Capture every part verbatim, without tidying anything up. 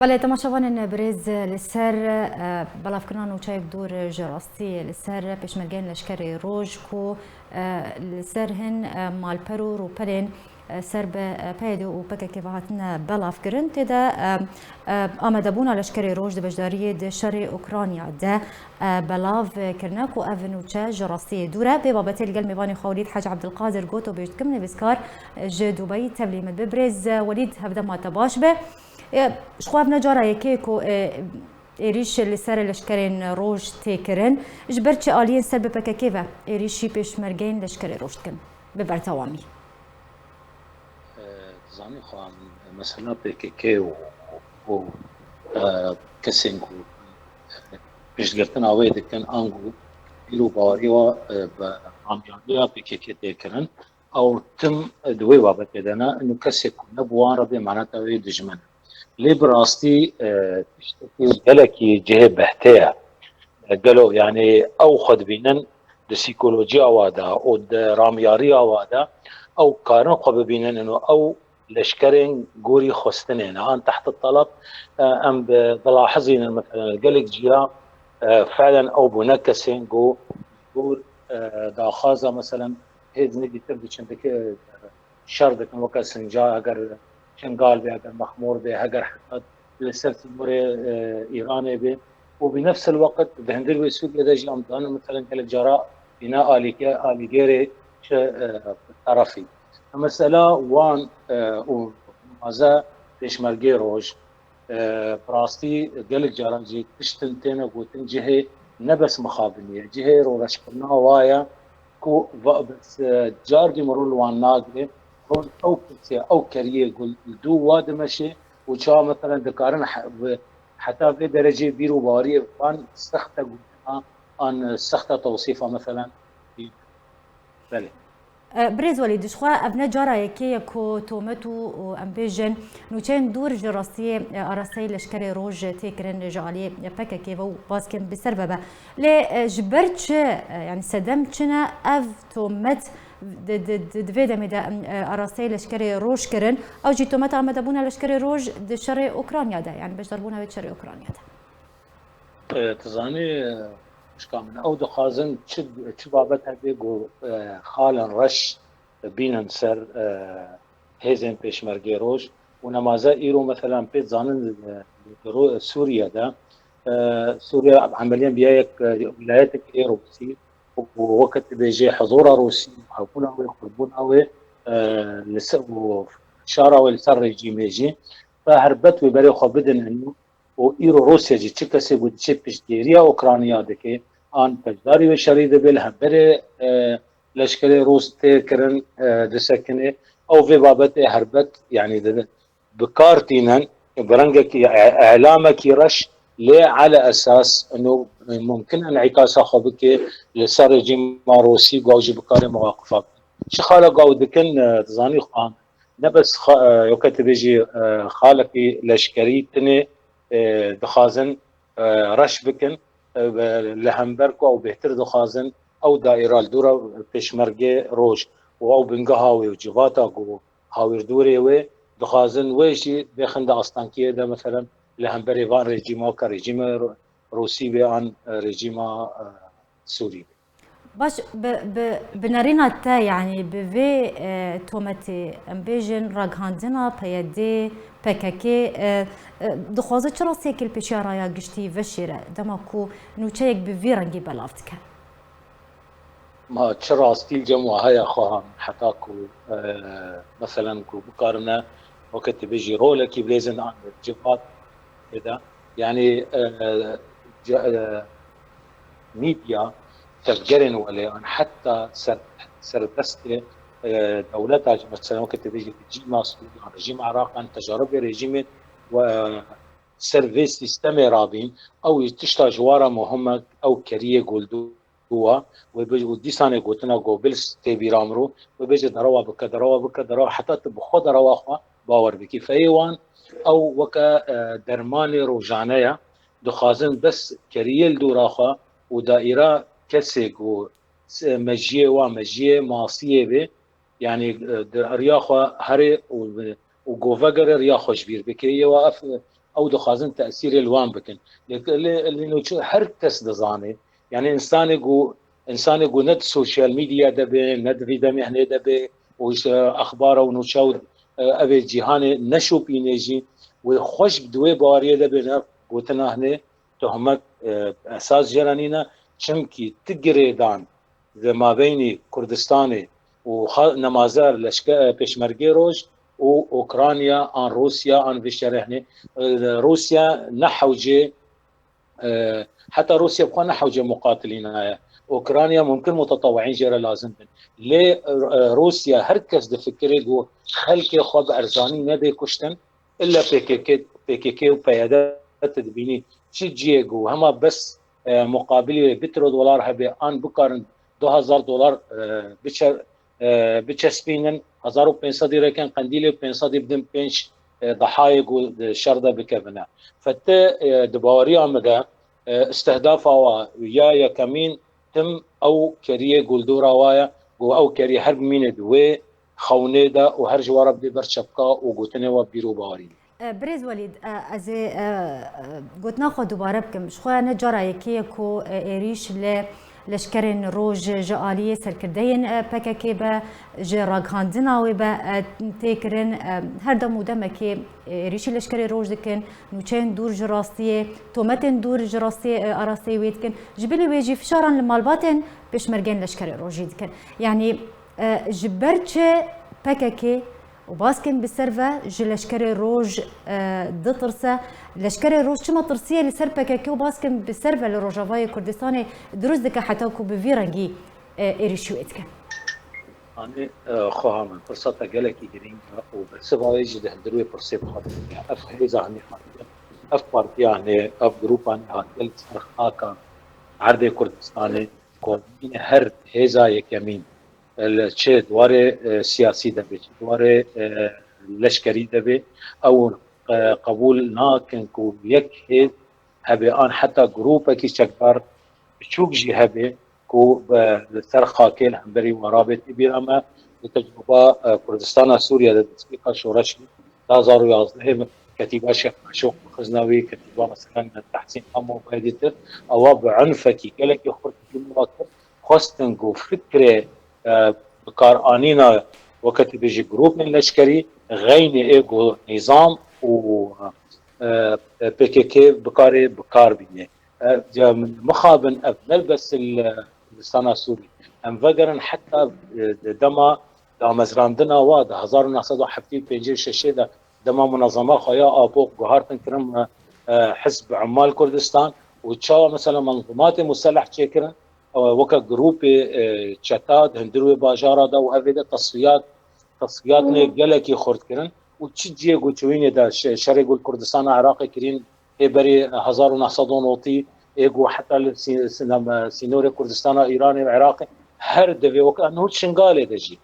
Belê, temaşevanên birêz, li ser, e, belavkirina nûçeyê bi dûr ji rastiyê, li ser pêşmergeyên leşkerê roj ku, e, li ser hin, e, malper û rûpelên, e, ser bi, e, P Y D û P K K ve hatine belavkirin, tê de, e, e, amadebûna leşkerê roj di beşdariyê di şerê Ukrayna de, e, belav kirine ku ev nûçe ji rastiyê dûr e. Vê babetê li gel mêvanê xwe Welîd Hec Ebdilqadir gotobêj dikim, nivîskar ji Dubeyî tevlî min bi. Birêz Welîd, hevdema te baş be. E, ji xwe ev ne cara yekê ku, e, êrîş li ser leşkerên roj tê kirin. Ji ber çi aliyên ser bi P K K ve êrîşî pêşmergeyên leşkerê roj dikin bi berdewamî? E, dizanî xwe mesela P K K û, û, e, kesên ku piştgirtina wê dikin, ango bîr û bawerî wa, e, bi amyaliya P K K tê kirin. Ew tim di wê babetê de ne, û kesê ku ne bi wan re bê maneta wê dijmin. Lê bi rastî, e, tiştekî gelekî cihê behtê ye. E, gelo, yanî ew xwe dibînin di psîkolojiya wa de û di ramyariya wa de, ew karin xwe bibînin û ew leşkerên gorî xwestinê ne. An teht teleb, e, em bi, dilahizînin, meselen, gelek ciya, e, felen ew bûne kesên ku gor, e, daxwaza, meselen, hêz nêdîtir diçin dike, şer dikin, weke Sinca, eger Şingal be, eger Mexmûr be, heger heta li ser sînorê, e, Îranê be. Û bi nefs el weqt di hundir wê Sûriye de jî em dizanin, meselen, gelek cara bîne alîke-, alîgêrê çi, e, terefî. Mesela wan, e, û maze pêşmergê roj, e, bi rastî gelek caran jî tiştin têne gotin cihê ne bes mixabinî ye, cihê roreşkirina wa ye ku va-, bes, e, car jî mirov li wan nagire, mirov ew pirsê, ew keriyê ku li dû wa dimeşe û çawa, meselen, dikarin he-, bi heta vê derecê bîr û baweriyê van sexte gotina an sexte tewsîfa, meselen, Belê. E, Birêz Welîd, ji xwe ev ne cara yekê ye ku tomet û, û em bêjin nûçeyên dûr ji rastiyê, e, arasteyî leşkerê roj tê kirin ji aliyê P K K ve û baskin bi ser ve be. Lê, e, ji ber çi, e, yanî sedem çi ne ev tomet di, di, di, di vê demê de, e, arasteyî leşkerê roj kirin? Ew jî tometa amadebûna leşkerê roj di şerê Ukrayna de, yanî beşdarbûna wê di şerê Ukrayna de. E, tu zanî, e, xwişka min, ew dixwazin çi, çi babet hebe ku, e, xalên reş bînin ser, e, hêzên pêşmergê roj û nemaze îro, meselan, pê dizanin, e, di ro-, Sûriye de, e, Sûriye emeliyen biya yek, e, welayetek ê Rûsî û weke tu bêjê huzûra Rûsî, hebûna wê, qurbûna wê, e, li ser, û şara wê li ser rejîmê jî, ve herbet wê berê xwe bidin û û îro Rûsya jî çi kesê ku diçe piştgiriya Ukrayna dike, an beşdarî wê şerî dibe, li hemberê, e, leşkerê Rûs tê kirin, e, disekine. Ew vê babetê herbet, yanî di, bi kar tînin, bi rengekî, e, elamekî reş, lê ele esas, ino, mumkin enîkasa xwe bike li ser rejîma Rûsî, gaw jî bi karê miwaqifa bikin. Çi xala gaw dikin, e, dizanî xwe ne bes xa-, e, weke tu bêjî, e, xalekî leşkerî tinê, e, dixwazin, e, reş bikin, e, ve li hember ku ew bêhtir dixwazin ew daîra li dûra pêşmergê roj û ew bingeha wê û civata ku hawîrdorê wê dixwazin wê jî bêxin di astankiyê de, meselen, li hemberê van rejîma, weke rejîma Rû-, Rûsî be an, e, rejîma, e, Sûrî be. Baş, bi, bi, bi nerîna te, yanî bi vê, e, tometê, em bêjin, ragihandina P Y D, P K K, e, e, dixwaze çi rastiyekê li pêşiya raya giştî veşêre, dema ku nûçeyek bi vî rengî belav dike? Ma çi rastî li cem we heye, xweha min, heta ku, e, meselen, ku bikarine, weke tu bêjî, rolekî bilêzin an civat tê de. Yanî, e, ce-, e, mîdya, tevgerên welê an heta ser, serdestê, e, dewleta jî, mesela weke tu bêjî rejîma Sûrî an rejîma Iraq an tecaribê rejîmê we ser vê sîstemê rabîn, ew jî tişta ji wa re muhim e, ew keriyê goldû wa, wê bêje û dîsanê gotina Goebbels tê bîra min ro, wê bêje derewa bike, derewa bike, derewa heta tu bi xwe derewa xwe bawer bikî. Feyê wan ew weke, e, dermanê rojane ye, dixwazin bes keriyê li dora xwe û daîra kesê ku s-, mejiyê wa, mejiyê masiyê bê, yanî, e, di riya xwe herê û, û govegere riya xwe ji bîr bike. Yê wa ev, e, ew dixwazin tesîrê li wan bikin. Lê, lê, lê nûçe her kes dizane. Yani insanê ku, insanê ku ne di sosyal medya de be, ne di vî demê hinê de be û ji exbara û nûçe û, e, evê cîhanê neşopîne jî, wê xweş di wê baweriyê de be, ne gotina hinê tohmet, e, esas jê re nîne. Çimkî ti girêdan di mabeynî Kurdistanê û xa-, nemazer leşke-, e, Pêşmergê Roj û Ukrayna an Rûsya an vê şerê hinê, e, Rûsya ne hewcê, e, heta Rûsya bi xwe ne hewcê muqatilîna ye. Ukrayna mumkin mutetewîîn jê re lazim bin. Lê, e, Rûsya her kes difikire ku xelkê xwe bi erzanî nedê kuştin, illa P K K, P K K û P Y D tu dibînî çi cihê ku hema bes, e, muqabilê wê bi tiro dolar hebe an bikarin du hezar dolar, e, biçe-, e, biçespînin, hezar û pênc sedî rêkin qendîlê û pênc sedî bidin pênc, e, dehayê ku di şer de bikevine. Fete, e, di baweriya min de, e, istihdafa wa ya yekemîn tim ew keriyê guldora wa ye, ku ew kerî her bimîne di wê xewnê de û her ji we re bidê ber çepka û gotinê we bîr û bawerî. E, Birêz Welîd, e, ez ê, e, e, gotina xwe dubare bikim. Ji xwe ne cara yekê ye ku, e, êrîş li leşkerên roj ji aliyê serkirdeyên, e, P K K be, ji ragihandina wê be, e, tê kirin. E, her dem û demekê êrîşî leşkerê roj dikin, nûçeyên dûr ji rastiyê, tometên dûr ji rastiyê, e, arasteyî wê dikin. Ji bilî wê jî fişaran li malbatên pêşmergeyên leşkerê rojî dikin. Yanî, e, ji ber çi P K K û baskên bi ser ve ji leşkerê roj, e, ditirse? Leşkerê roj çima tirsiyê li ser P K K û baskên bi ser ve li Rojavayê Kurdistanê dirust dike heta ku bi vî rengî, e, êrîşî wê dikin? Anê, e, xweha min, pirsa te gelekî girîng e û bersiva wê jî di hundir wê pirsê bi xwe de ye. Ev hêza hinê hatiye, ev partiya hinê, ev grûpa hinê hatiye li ser xaka erdê Kurdistanê, ku her hêza yekemîn, e, li çi di warê, e, siyasî de be, çi di warê, e, leşkerî de be, ew, e, qebûl nakin ku yek hêz hebe an heta grûpekî çekdar biçûk jî hebe ku, e, li ser xakê li hemberî we rabê. Tê bîra me di tecrûba, e, Kurdistana Sûriye de destpêka şoreşê du hezar û yazdehê min ketîba Şêx Meşûq bixizna wî, ketîba mesela Tehsîn Amo Baydî tir, ewa bi unfekî gelekî xurt dî min kir, xwestin ku fikrê, e, bikaranîna weke tu bêjî grûpên leşkerî, xeynê ê ku nîzam û, e, P K K bikarê bikar bîne. E, ya mixabin ev ne li bes li Kurdistana Sûrî. Em vegerin heta, e, di dema damezrandina wa di hezar û neh sed û heftê û pêncî û şeşê de dema munezema xwe ya Apo guhartin kirin, e, Hizb Ummal Kurdistan û çawa mesela menzumatê museleh çêkirin, e, weke grûpê, e, çeta di hundir wê bajara de û evê de tesfiyat, tesfiyatnê gelekî xurt kirin û çi cihê ku çûyînê de şe-, şerê ku li Kurdistana Iraqê kirîn ê berî hezar û neh sed û notî, ê ku heta li sî-, sînem-, sînorê Kurdistana Îranê û Iraqê her divê weke nû Şingalê de jî.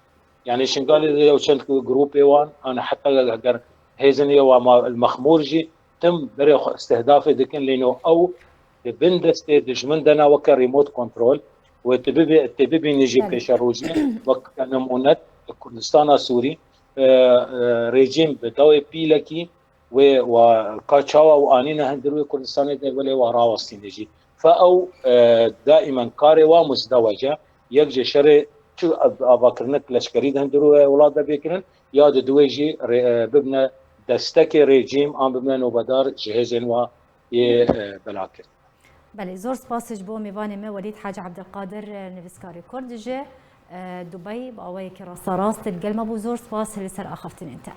Yani Şingalê de yew çend grûpê wan, yani heta ger hêzên ê wa ma-, li Mexmûr jî tim berê xwe istihdafê dikin, lê no ew di bin destê dijmin de ne weke remote control. Wê tu bibê-, tê bibînî jî Belê. Pêşerojî wek nemûne Kurdistana Sûrî, e, e, rejîm bi dawê pîlekî wê wa ka çawa û anîne hundir wê Kurdistanê de welê wa rawestîne jî. Fe ew, e, daîmen karê wa muzdeweç e. Yek ji şerê çi av-, avakirinek leşkerî di hundir wê welat de bê kirin, ya di duwê jî rê-, e, bibine destekê rejîm an bibine nobedar ji hêzên wa yê, e, belakirine. Belê, zor spas ji bo mêvanê me Welîd Hacî Ebdilqadir, e, nivîskarê Kurd ji, e, Dubey, bi awayekî rasterast li gel me bû. Zor spas li ser axaftinên te.